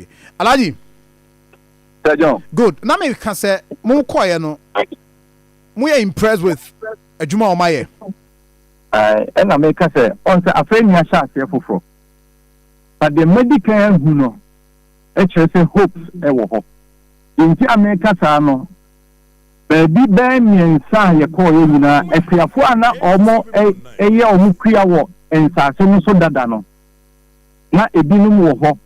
Awie, Alhaji. Sir John. Good. Na meka sɛ mo kɔɔyɛ no, moyɛ impressed with adwuma a ɔmayɛ? Ɛna meka sɛ ɔn sɛ afei ni ahyɛ aseɛ foforɔ, but deɛ madi kan ahu no kyerɛ sɛ hope wɔ hɔ. Nti a meka saa no, baabi bɛyɛ mmiɛnsa a yɛkɔɔyɛ nyinaa, akuafoɔ a na ɔmo ɛyɛ ɔmo kua wɔ nsase no so dada no, na ebinom wɔ hɔ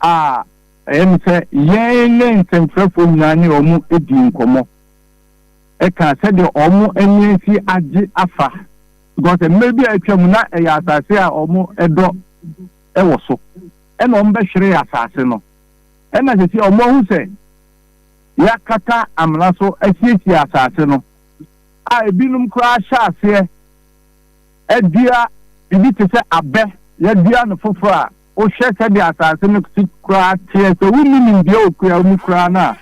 a ɛyɛ me sɛ yɛn ne nsɛmtwerɛfoɔ nyinaa ne ɔmo di nkɔmmɔ, ɛka sɛdeɛ ɔmo ani asi agye afa, because mmerɛ bi a atwa mu na ɛyɛ asase a ɔmo ɛdɔ ɛwɔ so, ɛna ɔmo bɛhwere asase no, ɛna sisi ɔmo ahu sɛ yɛakata amena so asiesie asase no a, ebinom koraa hyɛ aseɛ adua biribi te sɛ abɛ. Yɛdua no foforɔ a, wohwɛ sɛdeɛ asase no si koraa teɛ, sɛ wonni nimdeɛ wɔ kua mu koraa no a,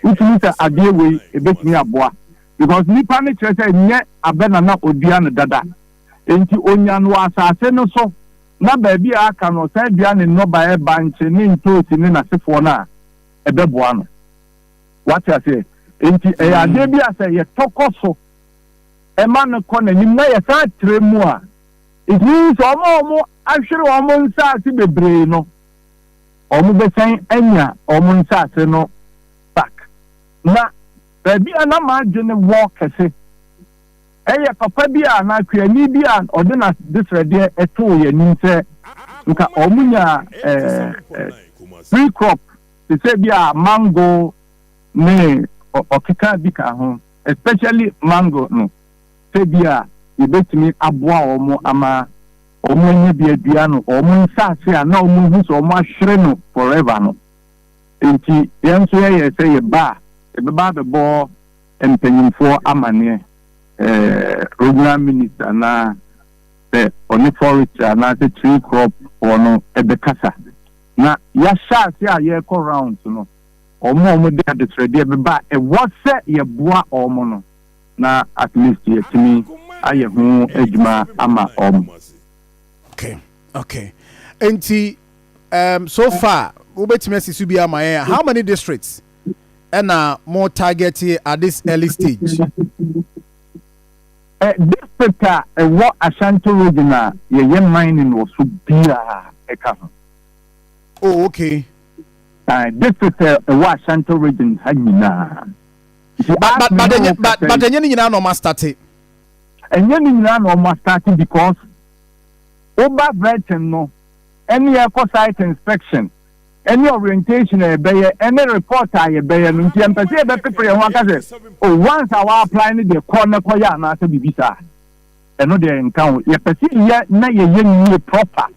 wotumi sɛ adeɛ wei ebɛtumi aboa, because nipa no kyerɛ sɛ nyɛ abɛ na odua no dada, nti onya no wɔ asase no so, na baabi a aka no ɔsan dua ne nnɔbaeɛ, bankye ne ntoosi ne n'asefoɔ no a ɛbɛboa no. Wate aseɛ? Nti ɛyɛ adeɛ bi a sɛ yɛtɔ kɔ so ɛma no kɔ n'anim na yɛsan trɛ mu a, it means ɔmo a ɔmo ahwere ɔmo nsaase bebree no, ɔmo bɛsan anya ɔmo nsaase no back. Na baabi a na maa adwene wɔ kɛse ɛyɛ papa bi a na akuani bi a ɔde n'adesrɛdeɛ ɛtoo yɛn anim sɛ nka ɔmo nya ɛɛ ɛɛ tree crop te sɛ bi a mango ne ɔkeka bi ka ho, especially mango no, sɛ bi a yɛbɛtumi aboa wɔn ama wɔn anya bi adua no wɔn nsaase a na wɔn hu sɛ wɔn ahwere no forever no. Nti yɛn nso yɛyɛ sɛ yɛba a, yɛbɛba abɛbɔ mpanyinfoɔ amanneɛ, regional minister na sɛ ɔne forestry anaasɛ tree crop foɔ no ɛbɛkasa, na yɛahyɛ ase a yɛrekɔ rounds no, wɔn a wɔde adesrɛdeɛ bɛba a ɛwɔ sɛ yɛboa wɔn no, na at least yɛtumi ayɛ ho adwuma ama wɔn. Okay, nti so far wobɛtumi asi so bi ama yɛn, how many districts ɛna mo target at this early stage? District a ɛwɔ Ashanti Region a yɛyɛ mining wɔ so biara ɛka ho. Oh, okay. District a ɛwɔ Ashanti Region ha nyinaa. But ɛnyɛ ne nyinaa na ɔma start? Ɛnyɛ ne nyinaa na ɔma start, because woba vetting no ɛne yɛkɔ site inspection ɛne orientation a yɛbɛyɛ ɛne report a yɛbɛyɛ no, nti yɛmpɛ sɛ yɛbɛpepere yɛn ho aka sɛ, oh, once a wa apply no deɛ, kɔ ne kɔyɛ anaasɛ biribi saa. Ɛno deɛ nka ho. Yɛpɛ sɛ yɛ na yɛyɛ yie proper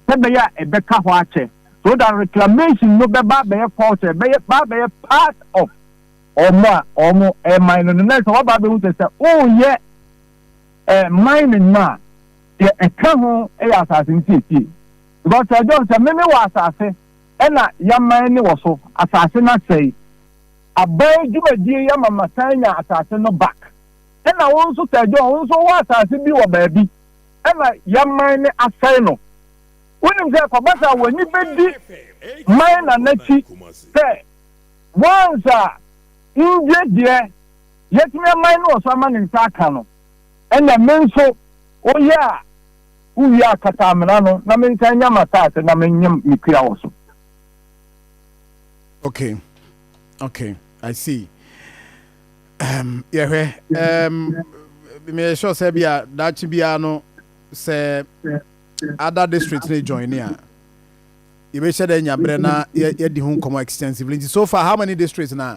sɛ bɛyɛ a ɛbɛka hɔ akyɛ, so that reclamation no bɛba abɛyɛ culture, ɛbɛyɛ ba abɛyɛ part of ɔmo a ɔmo ɛman no na sɛ waba abɛhu sɛ ɔɔyɛ mining no a, deɛ ɛka ho ɛyɛ asase nsiesie, because Sir John, sɛ meme wɔ asase ɛna yaman ne wɔ so, asase no asɛe, aban dwumadie yɛ mama san nya asase no back, ɛna wo nso, Sir John, wo nso wɔ asase bi wɔ baabi ɛna yaman ne asɛe no, wonim sɛ kɔba sɛ w'ani bɛdi man na n'akyi sɛ once a ngye deɛ yɛtumi aman no wɔ so ama ne nsa aka no, ɛna me nso woyɛ a wowie akata amena no na me nsa nya m'asase na menyɛ me kua wɔ so. Okay, I see. Yɛhwɛ, meyɛ sure sɛ bi a daakye biara no, sɛ other district ne join a, yɛbɛhyɛ dɛ nya berɛ na yɛdi ho nkɔmmɔ extensively. Nti so far, how many districts na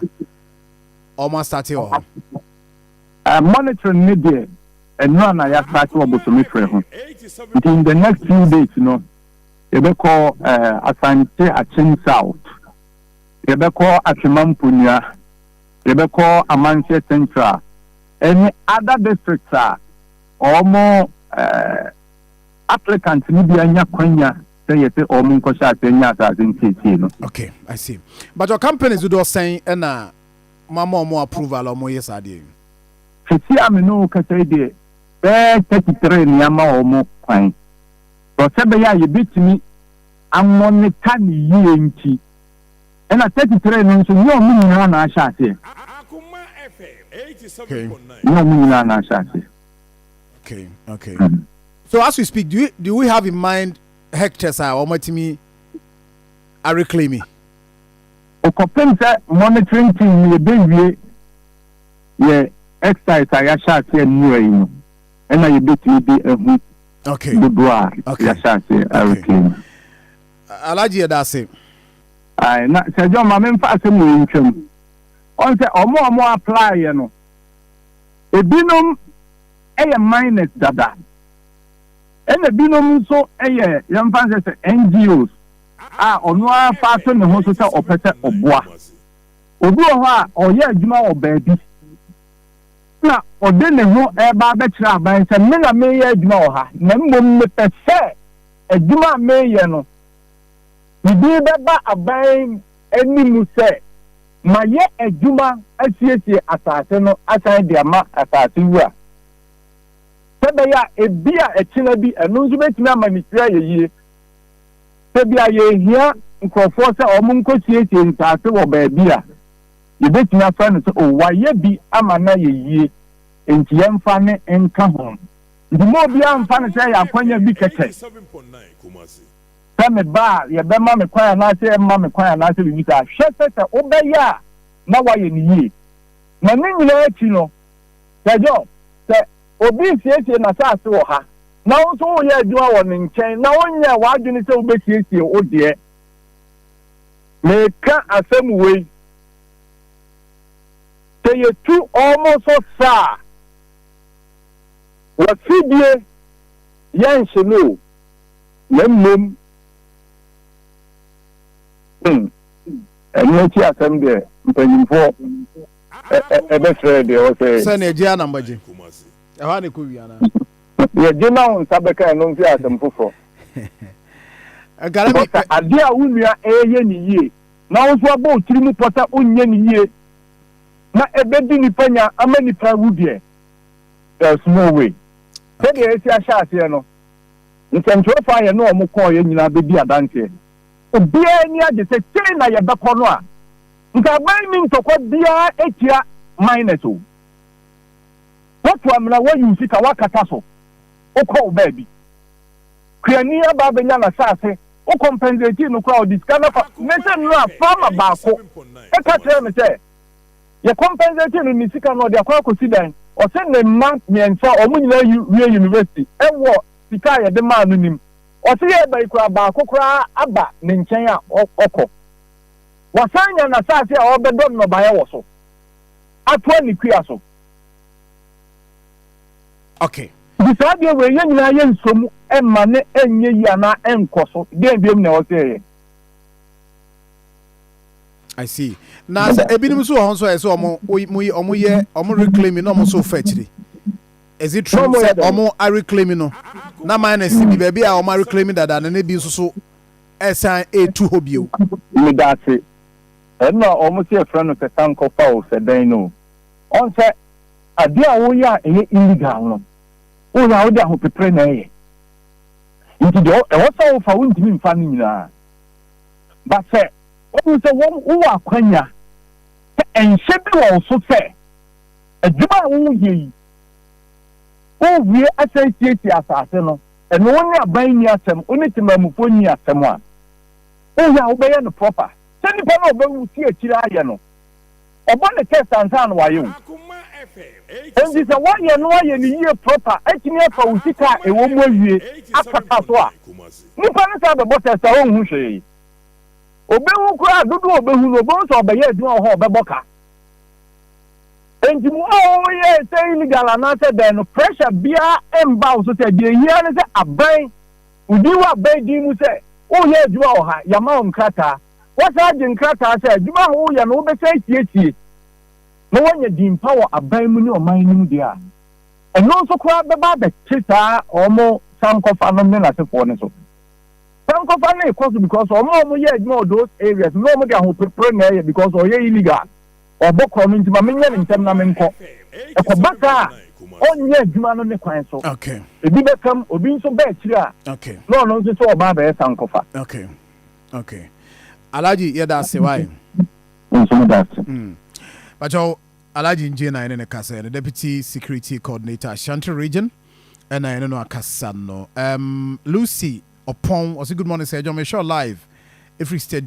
ɔmo astart wɔ hɔ? Monitoring ne deɛ, ɛno a na yɛastart wɔ bosome frɛ ho, nti in the next few days no, yɛbɛkɔ Asante Akyem South, yɛbɛkɔ Atwima Mponua, yɛbɛkɔ Amansie Central ɛne other districts a ɔmo applicant no bi anya kwanya sɛ yɛsɛ ɔmo nkɔhyɛ ase anya asase nsiesie no. Okay, I see. But your companies dodoɔ sɛn ɛna mama ɔmo approval a ɔmo yɛ saa deɛ yi? Sisi a me ne wo kasa yi deɛ, bɛɛ 33 nneɛma ɔmo kwan sɛ bɛyɛ a yɛbɛtumi amonitor ne yie nti. Ɛna 33 no nso, nyɛ wɔn nyinaa na ahyɛ aseɛ. Nyɛ wɔn nyinaa na ahyɛ aseɛ. Okay. So as we speak, do we have in mind hectares a wɔn atumi areclaim? Okɔpem sɛ monitoring team no yɛbɛwie yɛ exercise a yɛahyɛ aseɛ nnura yi no, ɛna yɛbɛtumi de ahu dodoɔ a yɛahyɛ aseɛ areclaim. Alhaji, yɛda ase. Aye, na sɛ John, ma memfa asɛm wɔ ntwam. Ɔn sɛ ɔmo a ɔmo apply yɛ no, ebinom ɛyɛ miners dada, ɛna ebinom nso ɛyɛ, yɛmfa sɛ NGOs a ɔno ara fa ato ne ho so sɛ ɔpɛ sɛ ɔboa. Obi wɔ hɔ a ɔyɛ adwuma wɔ baabi na ɔde ne ho ɛreba abɛkyerɛ aban sɛ me na meyɛ adwuma wɔ ha, na mmom mepɛ sɛ adwuma a meyɛ no bibi bɛba aban anim sɛ mayɛ adwuma asiesie asase no asan de ama asase wura, sɛ bɛyɛ a ebi a ɛkyena bi ɛno nso bɛtumi ama ne tiri ayɛ yie, sɛ bi a yɛhia nkurɔfoɔ sɛ ɔmo nkɔsiesie nsase wɔ baabi a, yɛbɛtumi afrɛ no sɛ o wayɛ bi ama no ayɛ yie, nti yɛmfa ne nka ho. Nti ma obiara mfa no sɛ ɛyɛ akwanya bi kɛkɛ sɛ me ba a yɛbɛma me kwan anaasɛ ɛmma me kwan anaasɛ biribi saa. Hwɛ sɛ wobɛyɛ a na woayɛ no yie. Na ne nyinaa akyi no, sɛ John, sɛ obi siesie n'asase wɔ ha na wo nso woyɛ adwuma wɔ ne nkyɛn na wonyɛ w'adwene sɛ wobɛsiesie wo deɛ, meka asɛm wei sɛ yɛtu ɔmo so saa, wafidie yɛnhye no o, na mmom ɛno akyi asɛm deɛ, mpanyimfoɔ ɛbɛfrɛ deɛ ɔsɛ. Sɛ ne agye anambagye ɛhɔ a ne kɔ wia na yɛgye na wo nsa bɛka, ɛno nso yɛ asɛm foforɔ. Nkara mi. Because adeɛ a wo nua ɛyɛ ne yie na wo nso abɔ wo tiri mu pɔ sɛ wonyɛ ne yie na ɛbɛdi nipa nya ama nipa wu deɛ, there's no way. Sɛdeɛ yɛsi ahyɛ aseɛ no, nsɛntwerɛfoɔ a yɛne ɔmo kɔɔ yɛ nyinaa bɛdi adanseɛ. Obiara ani agye sɛ sei na yɛbɛkɔ no a, nka aban ni ntɔkwa biara etia miners o. Wotu amena, woayi wo sika, woakata so, wokɔ wo baabi. Kuani aba abɛnya n'asase, wo compensate no koraa, ɔde sika no afa. Me sɛ nnora farmer baako ɛka kyerɛ me sɛ yɛ compensate no ne sika no, ɔde akɔ akɔsi dan. Ɔsɛ ne mma mmiɛnsa, wɔn nyinaa yi wie university ɛwɔ sika a yɛde maa no nim. Ɔsɛ yɛ ba yi koraa, baako koraa aba ne nkyɛn a ɔkɔ wasan nya n'asase a ɔbɛdɔ nnɔbaeɛ wɔ so atoa ne kua so. Nti saa deɛ wei, yɛn nyinaa yɛ nsom ɛma ne ɛnyɛ yi anaa ɛnkɔ so deɛ biom na ɛwɔ sɛ yɛyɛ. I see. Na sɛ ebinom nso wɔ hɔ nso a, ɛsɛ ɔmo mo ɔmo yɛ ɔmo reclaim na ɔmo nso fa akyire. Is it true sɛ ɔmo a reclaim no na miners bi baabi a ɔmo a reclaim dada no ne bi nso so ɛsan etu hɔ bio? Meda ase. Ɛno a ɔmo sɛ yɛfrɛ no sɛ sankɔfa o, sɛ dɛn no, ɔn sɛ adeɛ a woyɛ a ɛyɛ illegal no, woyɛ a wode ahopepere na ɛyɛ, nti deɛ ɛwɔ sɛ wofa, wontumi mfa no nyinaa ba. Sɛ wohu sɛ wɔn wowɔ akwanya sɛ ɛnhyɛ bi wɔ wo so sɛ adwuma a woyɛ yi, wowie asan siesie asase no, ɛno wo ne aban nni asɛm, wo ne temamufoɔ nni asɛm a, woyɛ a wobɛyɛ no proper sɛ nipa no a ɔbɛwu si akyire ayɛ no, ɔbɔ ne test ansa na wayɛ o. Nti sɛ woayɛ no, ayɛ no yie proper, atumi afa wo sika a ɛwɔ mu awie akata so a, nipa no saa bɛbɔ test a, ɔnhu hwee. Obɛhu koraa dodoɔ a ɔbɛhu no, ɔbɛhu sɛ ɔbɛyɛ adwuma wɔ hɔ a ɔbɛbɔ ka. Nti mu a wɔyɛ sɛ illegal anaasɛ dɛn no, pressure biara mba wo so. Sɛ deɛ ehia ne sɛ aban wodi wɔ aban din mu sɛ woyɛ adwuma wɔ ha, yɛama wo nkrataa, wɔsan agye nkrataa sɛ adwuma a woyɛ no wobɛsan siesie na woanya din pa wɔ aban mu ne ɔman no mu deɛ a, ɛno nso koraa bɛba abɛte saa ɔmo sankɔfa nom ne n'asefoɔ no so. Sankɔfa no ekɔ so because ɔmo a ɔmo yɛ adwuma wɔ those areas na ɔmo de ahopepere na ɛyɛ, because ɔyɛ illegal, ɔbɔ korɔ no, nti ma menyɛ ne ntɛm na menkɔ. Ɛkɔba saa a, ɔnyɛ adwuma no ne kwan so. Ebi bɛkam, obi nso bɛ akyire a na ɔno nso sɛ ɔba abɛyɛ sankɔfa. Okay. Alhaji, yɛda ase wae. Nso mo da ase. Bakyɛw, Alhaji Ngye na ɛne ne kasa no, Deputy Security Coordinator, Ashanti Region, ɛna ɛne no akasa no. Lucy Ɔpɔn ɔsɛ, "Good morning, sir John, sure live ɛfiri stadium."